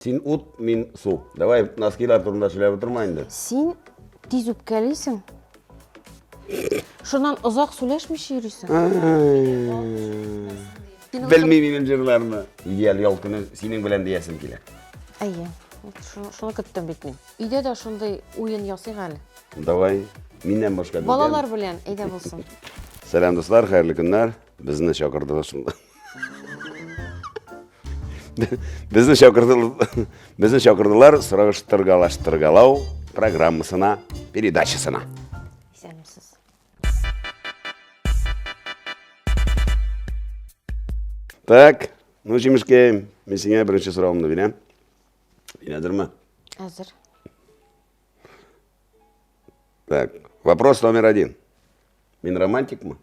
Син ут, мин су. Давай носкилар турында сөйләп утырма инде. Син тиз үпкәлисең. Шуннан озак сөйләшмичә йөрисең. Белми минем җырларны. Идеаль ял көне синең белән диясем килә. Әйе. Шуны көттем бит мин. Өйдә дә шундый уен ясыйк әле. Давай. Миннән башка. Балалар белән, әйдә булсын. Сәлам дуслар, хәерле көннәр. Безне чакырдылар шунда. Безне чакырдылар, безне чакырдылар сораштыргалаштыргалау программасына, передачасына. Исәнмесез. Так, ну, җимешкәем, мин сиңа беренче соравымны бирәм. Син әзерме? Әзер. Так, вопрос номер один. Мин романтикмы?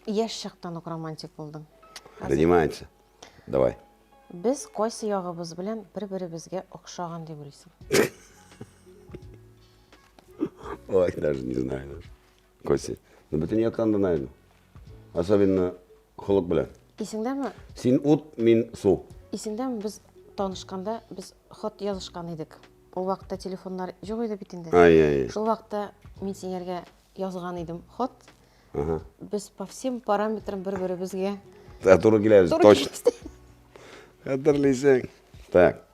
Яшь чактан ук романтик булдың. Принимается. Давай. Без кайсы ягыбыз белән бер-беребезгә охшаган дип уйлыйсың? Ой, даже не знаю даже. Костя, ну бөтен яктан да, наверное. Особенно холык белән. Исеңдәме? Син ут, мин су. Исеңдәме, без танышканда без хат язышкан идек. Ул вакытта телефоннар юк иде бит инде. Ай, ай. Шул вакытта мин сиңәргә язган идем хат. Ага. Без по всем параметрам бер-беребезгә Да, туры киләбез, туры точно. киләбез. Хәтерлисең. Так.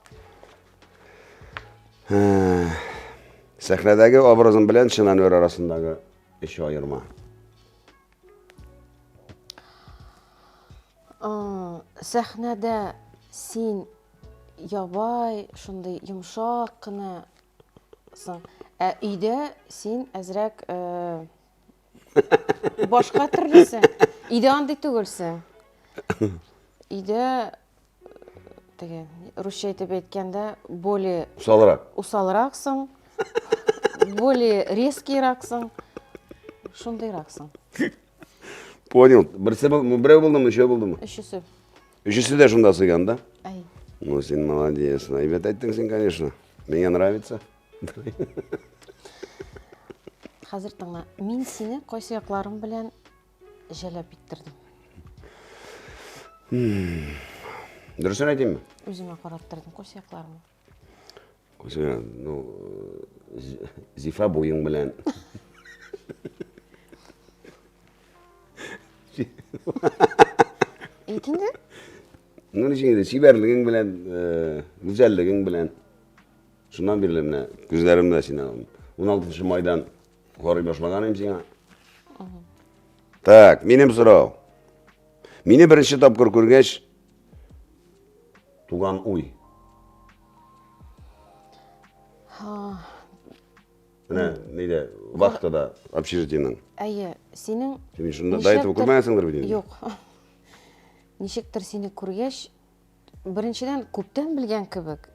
Сәхнәдәге образым белән чын Әнвәр арасындагы өч аерма. Сәхнәдә син ябай, шундый йомшак кына соң. Ә өйдә син әзрәк э, башка төрлесең. Өйдә андый түгелсең. Өйдә теге русча итеп әйткәндә более усалрак. Усалраксың. Более резкийраксың. Шундыйраксың. Понял. Берсе был, берәү булдымы, өчәү булдымы? Өчесе. Өчесе дә шунда сыйган, да? Әй. Ну, син молодец. Әйбәт әйттең син, конечно. Миңа нравится. Хәзер тыңла. Мин сине кайсы якларым белән җәләп иттердем? Дөресен әйтимме? Үземә караттырдым. Кайсы якларымы? Күзеңә, ну, зифа буең белән. Әйт инде. Ну, ничек инде, чибәрлегең белән, э, гүзәллегең белән. Шуннан бирле менә күзләрем дә сине 16 майдан карый башлаган идем сиңа. Так, минем сорау. Мине беренче тапкыр күргәч, туган уй. Менә нидә, вахтада, общежитиенең. Әйе, синең Син шунда до этого күрмәгәнсеңдер бит инде. Юк. Ничектер сине күргәч, беренчедән күптән белгән кебек,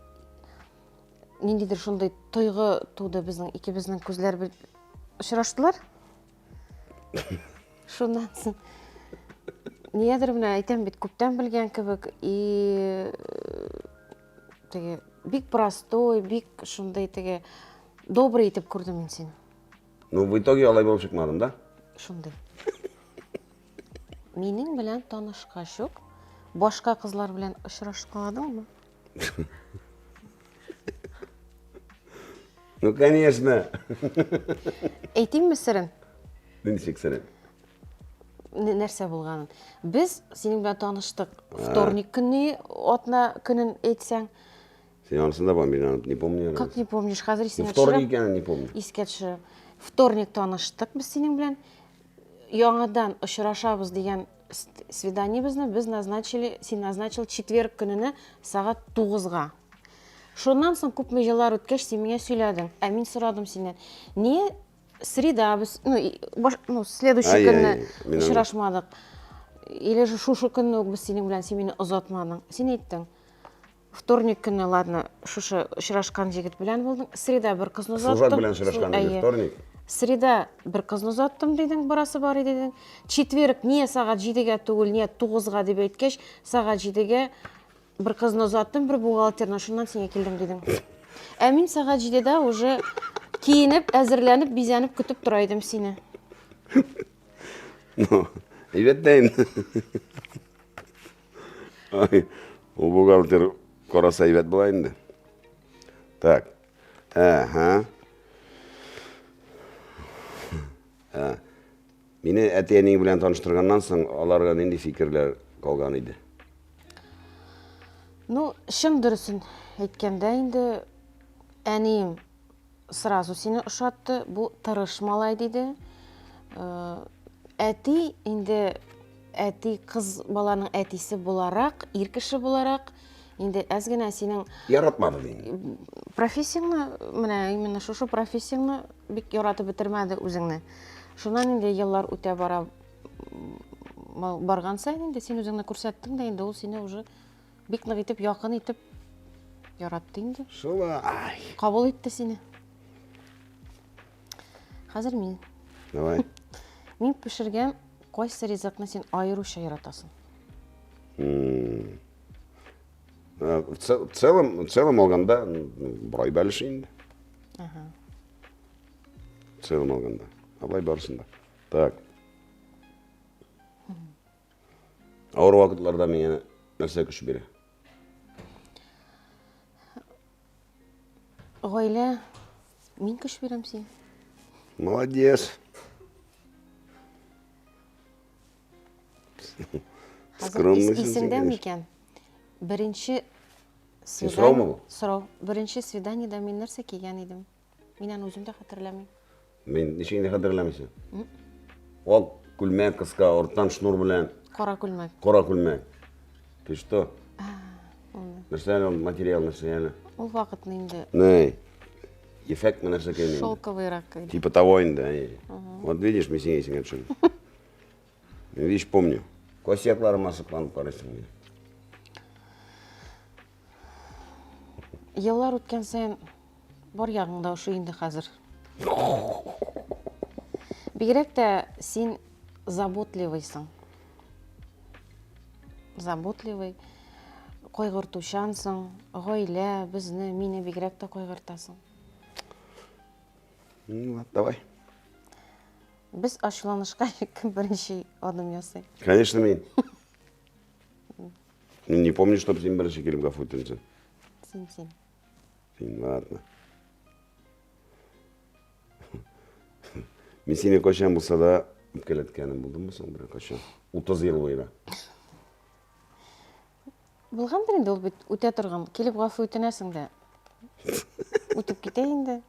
ниндидер шундый тойгы туды безнең икебезнең күзләр бер очраштылар. Шуннан соң Ниядер менә әйтәм бит, күптән белгән кебек и э, теге бик простой, бик шундый теге добрый итеп күрдем мин сине. Ну, в итоге алай булып чыкмадым, да? Шундый. Минең белән танышкач ук башка кызлар белән очрашкаладыңмы? Ну, конечно. Әйтимме серен? Ничек серен? Нәрсә булганын. Без синең белән таныштык вторник көнне, атна көнен әйтсәң. Син анысын да мин аны не помню. Как не помнишь? Хәзер исеңә төшерәм. Вторник икәнен не помню. Искә төшерәм. Вторник таныштык без синең белән. Яңадан очрашабыз дигән свиданиебезне без назначили, син назначил четверг көненә сәгать 9-га. Шуннан соң күпме еллар үткәч, син миңа сөйләдең. Ә мин сорадым синнән, не среда без, ну, баш, ну, следующий көнне очрашмадык. Или же шушы көнне үк без синең белән, син мине озатмадың. Син әйттең, вторник көнне, ладно, шушы очрашкан җегет белән булдың. Среда бер кызны озаттым. Служак белән очрашкан иде, вторник. Среда бер кызны озаттым дидең, барасы бар иде дидең. Четверг не сәгать 7-гә түгел, не 9-га дип әйткәч, сәгать 7-гә Бер кызны озаттым, бер бухгалтерны, шуннан сиңа килдем дидең. Ә мин сәгать җидедә уже киенеп, әзерләнеп, бизәнеп көтеп тора идем сине. Ну, әйбәт тә инде. Ай, ул бухгалтер караса әйбәт була инде. Так. Ага. Ә. Мине әти-әниең белән таныштырганнан соң, аларга нинди фикерләр калган иде? Ну, чын дөресен әйткәндә инде, әнием сразу сине ошатты, бу тырыш малай диде. Э, әти инде әти кыз баланың әтисе буларак, ир кеше буларак, инде әз генә синең яратмады дим. Профессияңне, менә именно шушы профессияңне бик яратып бетермәде үзеңне. Шуннан инде еллар үтә бара барган саен инде син үзеңне күрсәттең дә инде ул сине уже Бик нык итеп, якын итеп яратты инде. Шулай. Кабул итте сине. Хәзер мин. Давай. Мин пешергән кайсы ризыкны син аеруча яратасың? В целом, в целом алганда, борай бәлеше инде. Ага. В целом алганда. Абай барысын да. Так. Авыр вакытларда миңа нәрсә көч бирә? Гаилә, мин көч бирәм сиңа. Молодец. Скромный. Исеңдә микән? Беренче свидание. Бу? Сорау. Беренче свиданиедә мин нәрсә кигән идем? Мин аны үзем дә хәтерләмим. Мин ничек инде хәтерләмисең? Ак күлмәк кыска, арттан шнур белән. Кара күлмәк. Кара күлмәк. Ты что? Нәрсә әле ул материал нәрсә әле? Ул вакытны инде. Ней. Эффект нәрсә кәйне. Шелковыйрак иде. Типа того инде. Вот видишь, мин сиңа исеңә төшердем. Мин видишь, помню. Косякларыма сокланып карыйсың мине. Еллар үткән саен бар ягың да ошый инде хәзер. Бигрәк тә син заботливыйсың. Заботливый, кайгыртучансың, гаилә, безне, мине бигрәк тә кайгыртасың. Ну, ладно, давай. Без ачуланышка кем беренче адым ясый? Конечно, мин. Мин не помню, чтоб син беренче килеп гафу үтенсең. Син, син. Син, ладно. Мин сине кайчан булса да үпкәләткәнем булдымы соң берәр кайчан? 30 ел буена. Булгандыр инде ул бит үтә торган. Килеп гафу үтенәсең дә. Үтеп китә инде.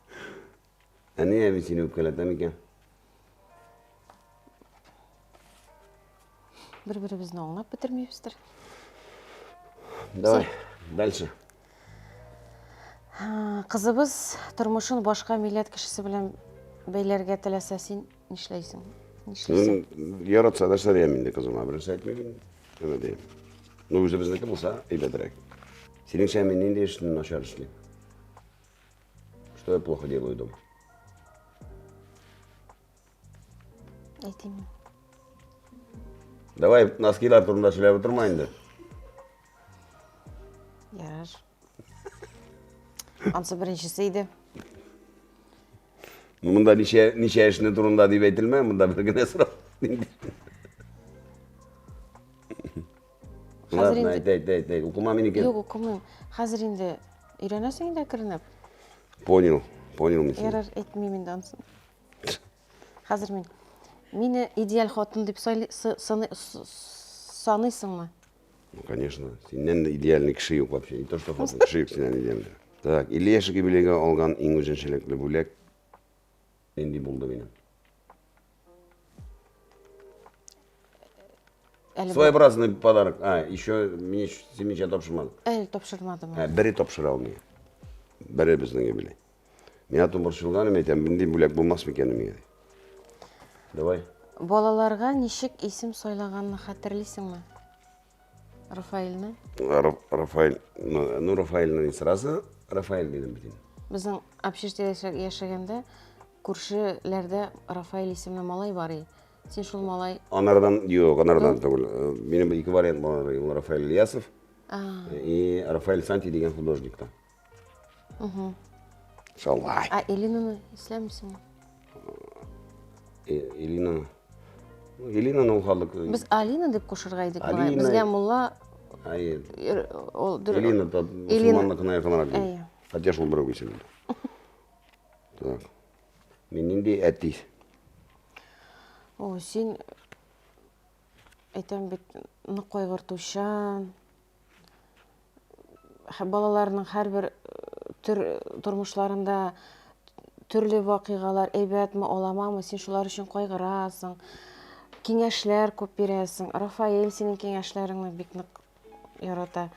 Ә нигә мин сине үпкәләтәм икән? Бер-беребезне аңлап бетермибездер. Давай, дальше. Кызыбыз тормышын башка милләт кешесе белән бәйләргә теләсә, син нишләйсең? Нишлисең? Яратса нәрсә диям инде кызыма, берәрсе әйтмим инде. Әмма диям. Ну, үзебезнеке булса, әйбәтрәк. Синеңчә мин нинди эшне начар эшлим? Что я плохо делаю дома? Әйтимме? Давай носкилар турында сөйләп утырма инде. Ярар. Ансы беренчесе иде. Ну, монда ничә ничә эшне турында дип әйтелмә, монда бер генә сорау. Хәзер Ладно, әйт, инде әйт, әйт, әйт. Укыма минеке. Юк, укымыйм. Хәзер инде өйрәнәсең инде әкренләп. Понял, понял мин сине. Ярар, әйтмим инде анысын. Хәзер мин. Мине идеаль хатын дип саныйсыңмы? Ну, конечно. Синнән дә идеальный кеше юк вообще. Не то, что хатын, кеше юк синнән идеальный. Так, 50 яшьлек юбилейга алган иң үзенчәлекле бүләк нинди булды минем? Әле Своеобразный подарок. А, еще мне син ничә тапшырмадың. Әле тапшырмадым. Ә, бере тапшыра алмый. Бере безнең юбилей. Миңа тун борчылган, мин әйтәм, нинди бүләк булмас микән миңа. Давай. Балаларга ничек исем сайлаганны хәтерлисеңме? Рафаэльне? Рафаэль, ну, ну Рафаэльне не сразу Рафаэль дидем бит инде. Безнең общежитиедә яшәгәндә күршеләрдә Рафаэль исемле малай бар иде. Син шул малай... Анардан, юк, анардан түгел. Минем ике вариант бар. Ул Рафаэль Ильясов и Рафаэль Санти дигән художник та. Шулай. А Элинаны исләмисеңме? Элинаны. Элинаны ул халык. Без Алина дип кушырга идек. Безгә мулла Әйе. Ул Элина мусульманныкына якынрак. Әйе. Хотя шул бер үк исем. Так. Мин нинди әти? О, син әйтәм бит, нык кайгыртучан. Балаларның һәрбер төр тормышларында төрле вакыйгалар әйбәтме, аламамы, син шулар өчен кайгырасың. Киңәшләр күп бирәсең. Рафаэль синең киңәшләреңне бик нык ярата.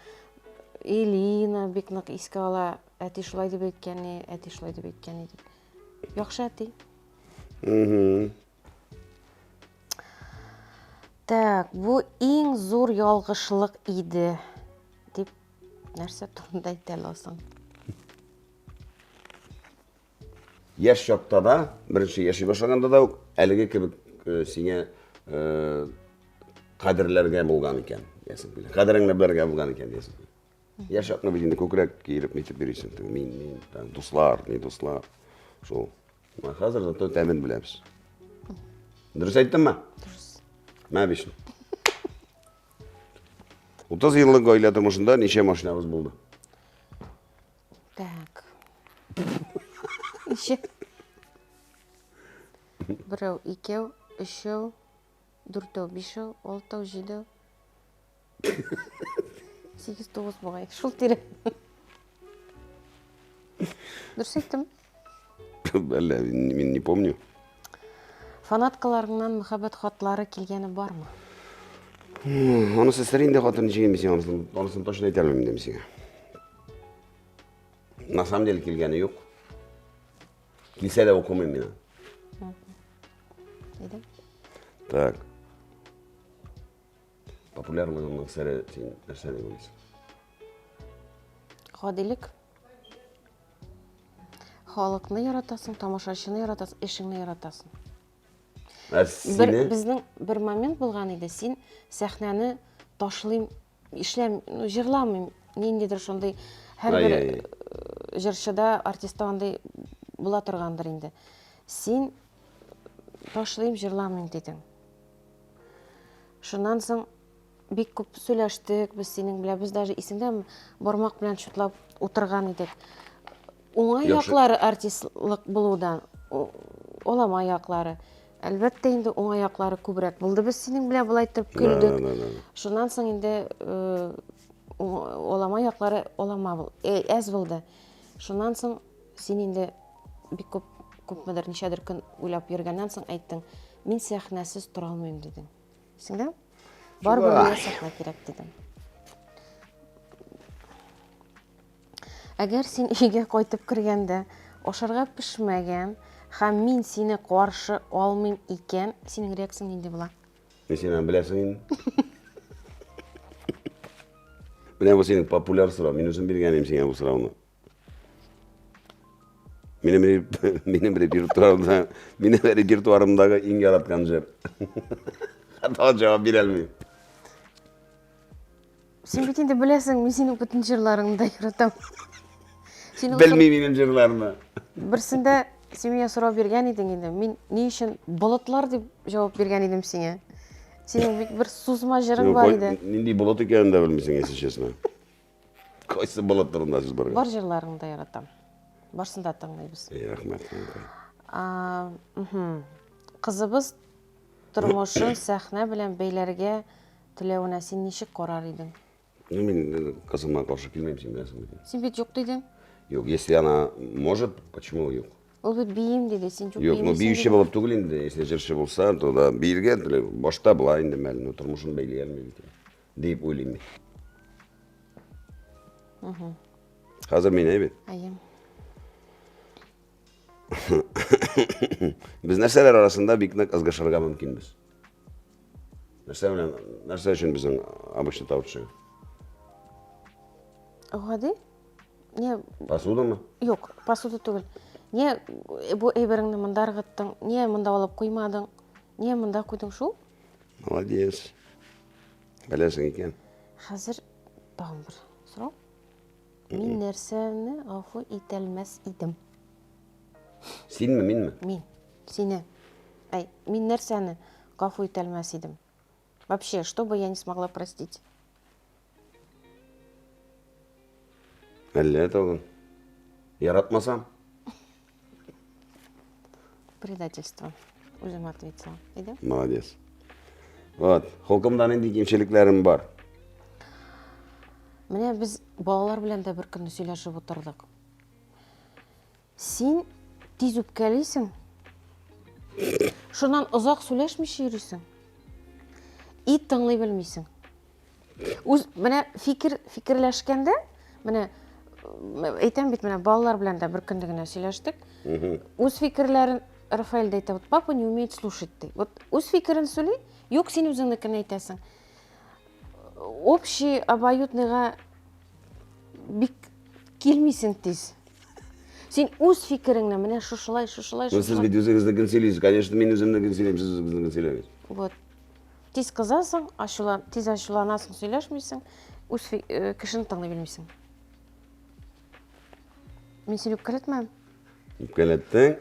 Элина бик нык искә ала. Әти шулай дип әйткән, әти шулай дип әйткән дип. Яхшы әти. Так, бу иң зур ялгышлык иде дип нәрсә турында әйтә аласың? Яшь чакта да, беренче яши башлаганда да ук әлеге кебек э, сиңа э, кадерләргә булган икән, диясең килә. Кадереңне белергә булган икән, диясең килә. Яшь чакны бит инде күкрәк киереп нитеп йөрисең. Мин, мин, там, дуслар, не дуслар. Шул. Ә хәзер зато тәмен беләбез. Дөрес әйттемме? Дөрес. Мә бишне. 30 еллык гаилә тормышында ничә машинабыз булды? Так. Ничә? Берәү, икәү, өчәү, дүртәү, бишәү, алтау, җидәү. 8-9 бугай. Шул тирә. Дөрес әйттем. Әллә, мин не помню. Фанаткаларыңнан мәхәббәт хатлары килгәне бармы? Анысы сер инде хатын ничек инде сиңа анысын, анысын точно әйтә алмыйм инде мин сиңа. На самом деле килгәне юк. Килсә дә укымыйм мин. Әйдә. Так. Популярлыгыңның сере син нәрсә дип уйлыйсың? Гадилек. Халыкны яратасың, тамашачыны яратасың, эшеңне яратасың. Ә Бер, сине? безнең бер момент булган иде, син сәхнәне ташлыйм, эшләм, ну, җырламыйм, ниндидер шундый һәрбер Ай-яй-яй. җырчыда, артистта андый була торгандыр инде. Син ташлыйм, җырламыйм дидең. Шуннан соң бик күп сөйләштек без синең белән. Без даже исеңдәме, бармак белән чутлап утырган идек. Уңай яклары артистлык булудан, олама яклары. Әлбәттә инде уңай яклары күбрәк булды. Без синең белән болай итеп көлдек. Шуннан соң инде э, олама яклары олама э, әз булды. Шуннан соң син инде бик күп күпмедер ничәдер көн уйлап йөргәннән соң әйттең, мин сәхнәсез тора алмыйм дидең. Исеңдәме? Барыбер миңа сәхнә кирәк дидең. Әгәр син өйгә кайтып кергәндә ашарга пешмәгән һәм мин сине каршы алмыйм икән, синең реакцияң нинди була? Мин сине беләсең инде. Менә бу синең популяр сорау. Мин үзем биргән идем сиңа бу сорауны. Минем минем репертуарымда, минем репертуарымдагы иң яраткан җыр. Хата җавап бирә алмыйм. Син бит инде беләсең, мин синең бөтен җырларыңны да яратам. Син Белмим минем җырларны. Берсендә син миңа сорау биргән идең инде. Мин ни өчен болытлар дип җавап биргән идем сиңа. Синең бит бер сузма җырың бар иде. Нинди болыт икәнен дә белмисең, если честно. Кайсы болыт турында сүз барган? Бар җырларыңны да яратам. Барсын да тыңлыйбыз. Эй, рәхмәт. Кызыбыз тормышын сәхнә белән бәйләргә теләвенә син ничек карар идең? Ну, мин э, кызыма каршы килмим, син беләсең бит. Син бит юк дидең. Юк, если она может, почему юк? Ул бит биим диде, син юк Юк, ну биюче булып түгел инде, если җырчы булса, то да биергә башта була инде мәл, но тормышын бәйли алмый бит. Дип уйлыйм мин. Хәзер мин әйбит. Әйе. Без нәрсәләр арасында бик нык ызгышырга мөмкинбез? Нәрсә белән, нәрсә өчен безнең обычно тавыш чыга? Гади? Не? Посудамы? Юк, посуда түгел. Не бу әйбереңне монда ыргыттың, не монда алып куймадың, не монда куйдың шул? Молодец. Беләсең икән. Хәзер тагын бер сорау. Мин нәрсәне гафу итәлмәс идем? Синме, минме? Мин. Сине. Әй, мин нәрсәне гафу итәлмәс идем? Вообще, что бы я не смогла простить? Әллә тагын. Яратмасам? Предательство. Үзем ответила. Әйдә. Молодец. Вот, холкымда нинди кимчелекләрем бар? Менә без балалар белән дә бер көнне сөйләшеп утырдык. Син тиз үпкәлисең. Шуннан озак сөйләшмичә йөрисең. И тыңлый белмисең. Үз менә фикер фикерләшкәндә, менә әйтәм бит, менә балалар белән дә бер көнне генә сөйләштек. Үз фикерләрен Рафаэль дә әйтә, вот папа не умеет слушать ди. Вот үз фикерен сөйли, юк, син үзеңнекен әйтәсең. Общий обоюдныйга бик килмисең тиз. Син үз фикереңне менә шушылай, шушылай, шушылай. Сез бит үзегезнекен сөйлисез. Конечно, мин үземнекен сөйлим, сез үзегезнекен сөйләмисез. Вот. Тиз кызасың, ачулан, тиз ачуланасың, сөйләшмисең, үз э, кешене тыңлый белмисең. Мин сине үпкәләтмәдем. Үпкәләттең.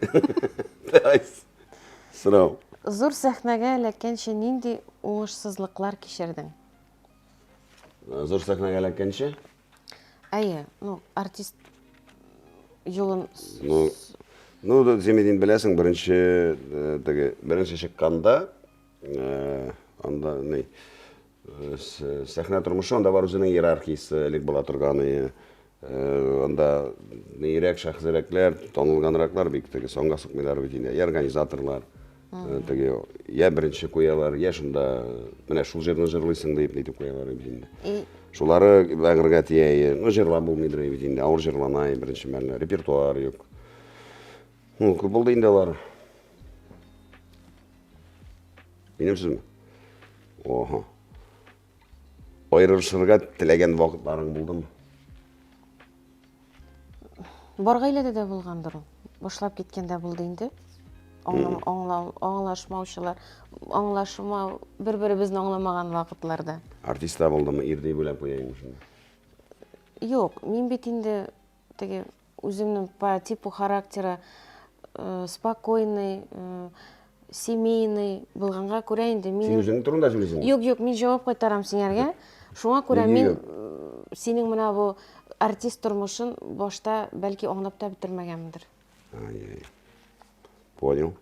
Сорау. Зур сәхнәгә эләккәнче нинди уңышсызлыклар кичердең? Зур сәхнәгә эләккәнче? Әйе, ну, артист юлын... Ну, ну, син бит инде беләсең, беренче э, теге беренче чыкканда э, анда ни э, сәхнә тормышы анда бар үзенең иерархиясе элек була торган анда нирәк шәхсирәкләр, танылганраклар бик теге санга сукмыйлар бит инде, я организаторлар. Теге я беренче куялар, я шунда менә шул җырны җырлыйсың дип нитеп куялар бит инде. Шулары бәгырьгә тия, ну җырлап булмыйдыр бит инде, авыр җырлана беренче мәлне, репертуар юк. Ну, күп булды инде алар. Минем сүзме? Ого. Аерылышырга теләгән вакытларың булдымы? Бар гаиләдә дә булгандыр ул. Башлап киткәндә булды инде. Аңлашмаучылар, аңлашмау, бер-беребезне аңламаган вакытларда. Артист та булдымы, ир дип уйлап куяйм шунда. Юк, мин бит инде теге үземнең по типу характера э, спокойный, э, семейный булганга күрә инде мин Син үзең турында сөйлисең? Юк, юк, мин җавап кайтарам сиңәргә. Шуңа күрә мин э, синең менә бу артист тормышын башта бәлки аңлап та бетермәгәнмендер. Ай-яй. Понял.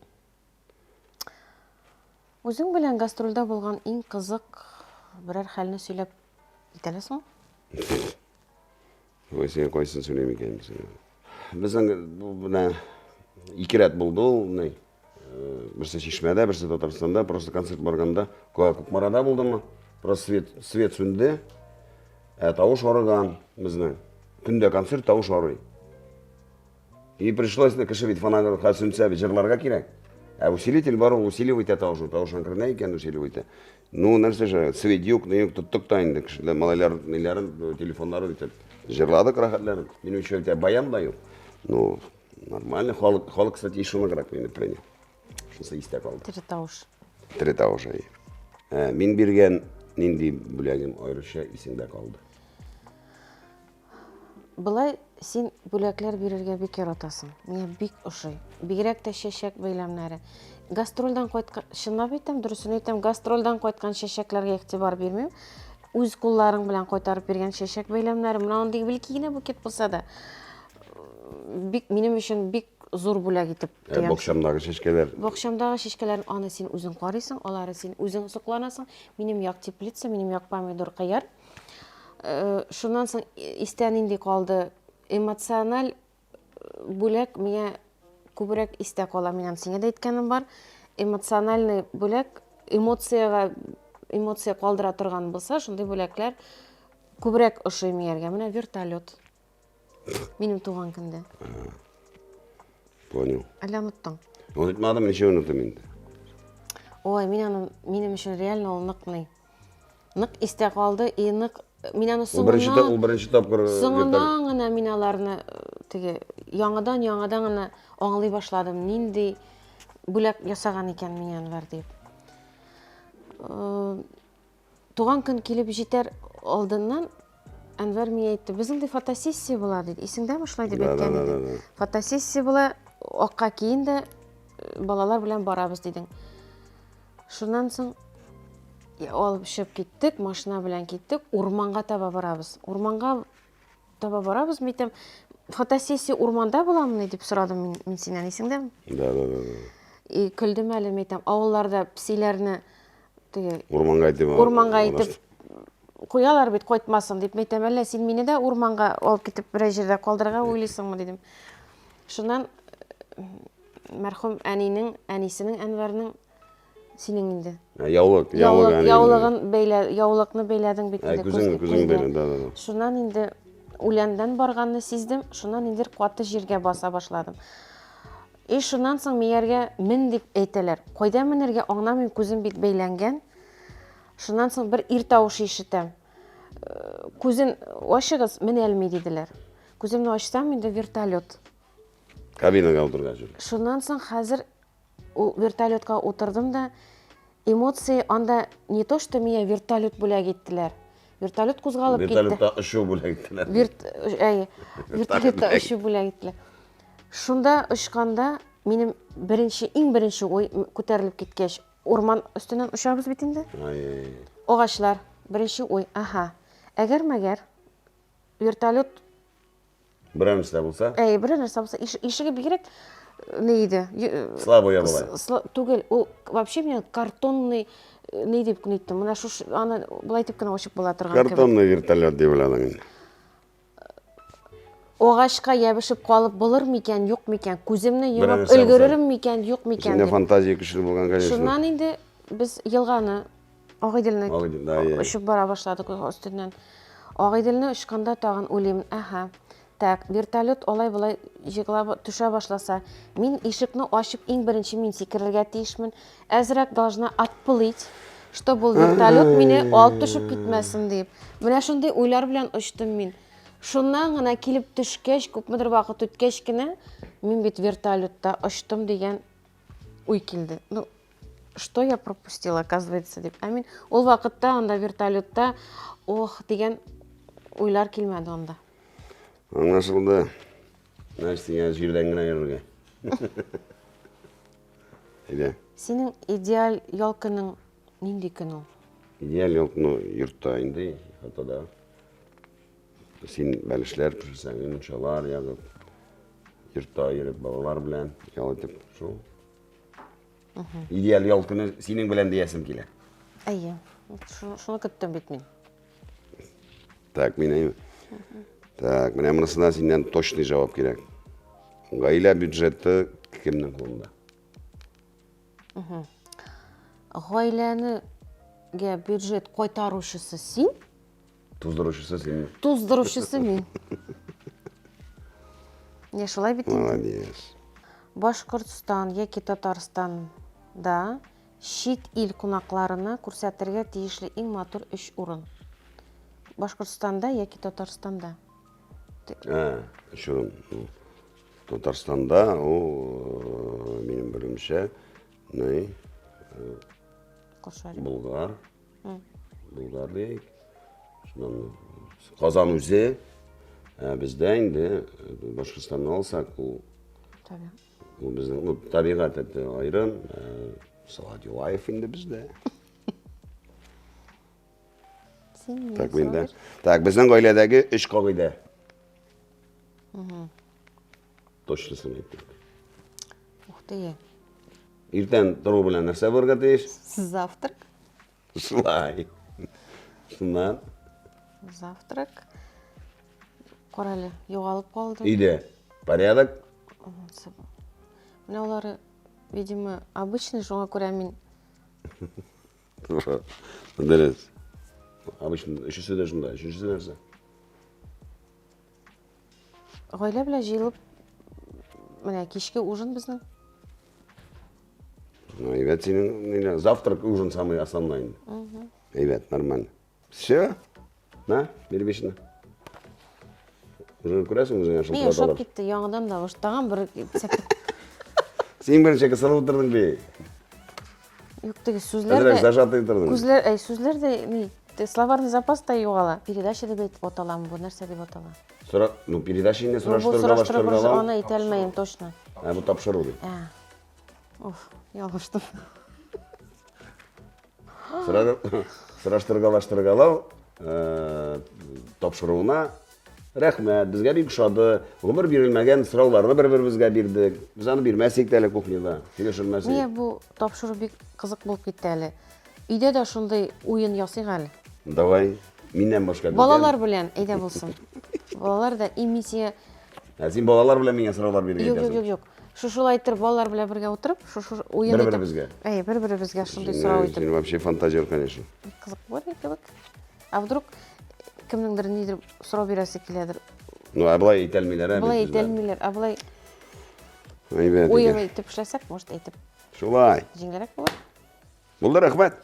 Үзең белән гастрольдә булган иң кызык берәр хәлне сөйләп китә аласыңмы? Ой, син кайсын сөйлим икән? Безнең менә ике рәт булды ул, ни. Э, берсе Чишмәдә, берсе Татарстанда, просто концерт барганда, Кукмарада булдымы? Просто свет, свет сүнде. Ә тавыш арыган безнең. Көндә концерт тавыш арый. И пришлось, кеше бит фонографка сүнсә бит җырларга кирәк. Ә усилитель бар, ул усиливать итә тавышны, тавыш әкренә икән, усиливать итә. Ну, нәрсә же, свет юк, ни юк, тоттык та инде кешеләр, малайлар ниләрен, телефоннарын итеп җырладык рәхәтләнеп. Минем өчен әйтә, баян да юк. Ну, нормально, халык, халык, кстати, ишыныграк мине принял. Шунысы истә калды. Тере тавыш. Тере тавыш, әйе. Ә, мин биргән нинди бүләгем аеруча исеңдә калды? Болай син бүләкләр бирергә бик яратасың. Миңа бик ошый. Бигрәк тә чәчәк бәйләмнәре. Гастрольдән кайткан, чынлап әйтәм, дөресен әйтәм, гастрольдән кайткан чәчәкләргә игътибар бирмим. Үз кулларың белән кайтарып биргән чәчәк бәйләмнәре, менә андый бәлки генә букет булса да, бик минем өчен бик зур бүләк итеп э, тоям. Бакчамдагы чәчкәләр. Бакчамдагы чәчкәләрне аны син үзең карыйсың, алары син үзең сокланасың. Минем як теплица, минем як помидор, кыяр. Э, шуннан соң истә нинди калды? Эмоциональ э, бүләк миңа күбрәк истә кала. Мин аны сиңа да әйткәнем бар. Эмоциональный бүләк эмоциягә эмоция калдыра торган булса, шундый бүләкләр күбрәк ошый миңәргә. Менә вертолет. Минем туган көндә. Понял. Әллә оныттың? Онытмадым, ничек онытым инде? Ой, мин аны минем өчен реально ул нык ни. Нык истә калды и нык мин аны соңыннан Ул беренче ул беренче тапкыр э, соңыннан гына мин аларны э, теге яңадан яңадан гына аңлый башладым. Нинди бүләк ясаган икән миңа Әнвәр дип. Э, туган көн килеп җитәр алдыннан Әнвәр миңа әйтте, безнең ди фотосессия була диде. Исеңдәме шулай дип әйткән иде. Фотосессия була, акка киен дә балалар белән барабыз дидең. Шуннан соң алып чыгып киттек, машина белән киттек, урманга таба барабыз. Урманга таба барабыз, мин әйтәм, фотосессия урманда буламыни дип сорадым мин, мин синнән, исеңдәме? Да, да, да, да. И көлдем әле, мин әйтәм, авылларда песиләрне теге урманга итеп урманга итеп куялар бит кайтмасын дип мин әйтәм, әллә син мине дә урманга алып китеп берәр җирдә калдырырга уйлыйсыңмы дидем. Шуннан мәрхүм әнинең, әнисенең Әнвәрнең синең инде. Яулык, яулык, яулыгын бәйлә, яулыкны бәйләдең бит инде. Күзең, күзең бәйләдең, да, да, да. Шуннан инде үләндән барганны сиздем, шуннан инде каты җиргә баса башладым. И шуннан соң мияргә мен дип әйтәләр. Кайда менергә аңламыйм, күзем бит бәйләнгән. Шуннан соң бер ир тавышы ишетәм. Э, күзен ачыгыз, менәлми диделәр. Күземне ачсам, инде вертолет. Кабинага утыргач. Шуннан соң хәзер ул вертолетка утырдым да, эмоции анда не то, что меня вертолет бүләк иттеләр. Вертолет кузгалып китте. Вертолетта очу бүләк иттеләр. Верт, әй, вертолетта очу бүләк иттеләр. Шунда очканда минем беренче, иң беренче уй күтәрелеп киткәч, урман өстеннән очабыз бит инде. Ай. Агачлар, беренче уй, аһа. Әгәр мәгәр вертолет Берәр нәрсә булса? Әй, берәр нәрсә булса, ишеге бигрәк э, ни иде? Э, Слабый була. Түгел, ул вообще менә картонный э, ни дип ниттем. Менә шуш аны болай итеп кенә ачып була торган кебек. Картонный вертолет дип уйладың инде. Агачка ябышып калып булыр микән, юк микән? Күземне йомып өлгеререм микән, юк микән? Синдә фантазия көчле булган, конечно. Шуннан инде без елганы Агыйделне очып бара башладык өстеннән. Агыйделне очканда тагын уйлыйм, әһә, так, вертолет алай-болай җыгыла төшә башласа, мин ишекне ачып иң беренче мин сикерергә тиешмен. Әзрәк должна отплыть, чтобы ул вертолет мине алып төшеп китмәсен дип. Менә шундый уйлар белән очтым мин. Шуннан гына килеп төшкәч, күпмедер вакыт үткәч кенә, мин бит вертолетта очтым дигән уй килде. Ну, что я пропустила, оказывается, дип. Ә мин ул вакытта анда вертолетта ох дигән уйлар килмәде анда. Аңлашылды. Значит, сиңа җирдән генә йөрергә. Әйдә. Синең идеаль ял көнең нинди көн ул? Идеаль ял көне йортта инде, хатада. Син бәлешләр пешерсәң, мунчалар ягып, йортта йөреп, балалар белән ял итеп, шул. Идеаль ял көне синең белән диясем килә. Әйе. Шуны көттем бит мин. Так, мин әйме. Так, менә монысына синнән точный җавап кирәк. Гаилә бюджеты кемнең кулында? Гаиләне бюджет кайтаручысы син. Туздыручысы син. Туздыручысы мин. Не шулай бит инде. Молодец. Башкортстан яки Татарстанда чит ил кунакларына күрсәтергә тиешле иң матур өч урын. Башкортстанда яки Татарстанда. Ә, өч урын. Ну, Татарстанда ул, э, минем белүемчә, ни, э, Болгар. Болгар диек. Шуннан Казан үзе. Ә бездә инде э, Башкортстанны алсак, ул Табигать. Ул безнең ну, табигать это аерым. Э, Салават Юлаев инде бездә. Син Так, миндә. Так, безнең гаиләдәге өч кагыйдә. Точнысын әйттек. Ух ты. Иртән тору белән нәрсә булырга тиеш? Завтрак. Шулай. Шуннан. Завтрак. Карале, югалып калды. Өйдә порядок. Менә алары, видимо, обычный, шуңа күрә мин Дөрес. Обычно өчесе дә шунда. Өченчесе нәрсә? Гаилә белән җыелып, менә кичке ужин безнең. Ну, әйбәт синең, ниләр, завтрак, ужин самый основной инде. Әйбәт, нормально. Все? На, бир бишне. Уже күрәсең үзеңә Мин ошап китте, яңадан да уж тагын бер Син беренче кысылып утырдың би. Юк, теге сүзләр дә зажатый утырдың. Күзләр, әй, сүзләр дә ни, словарный запас та югала. Передача дип әйтеп аталамы бу, нәрсә дип атала? Сора, ну передача инде сораштыргалаштыргалау. Аны әйтә алмыйм точно. Ә бу тапшыру ди. Ә. Уф, ялгыштым. Сораштыргалаштыргалау э, тапшыруына. Рәхмәт, безгә бик ошады. Гомер бирелмәгән сорауларны бер-беребезгә бирдек. Без аны бирмәс идек әле кухняда. Сөйләшермәс идек. Миңа бу тапшыру бик кызык булып китте әле. Өйдә дә шундый уен ясыйк әле. Давай. Миннән башка. Балалар белән, әйдә булсын. Балалар да и мин сиңа Ә син балалар белән миңа сораулар бирергә Юк, юк, юк, юк. Шушылай итеп балалар белән бергә утырып, шушы уен итеп. Бер-беребезгә. Әй, бер-беребезгә шундый сорау итеп. Син вообще фантазер, конечно. Кызык булыр кебек. Ә вдруг кемнеңдер нидер сорау бирәсе киләдер. Ну, ә болай әйтә алмыйлар, ә? Болай әйтә алмыйлар, ә болай уен итеп эшләсәк, может, әйтеп. Шулай. Җиңелрәк булыр. Булды, рәхмәт.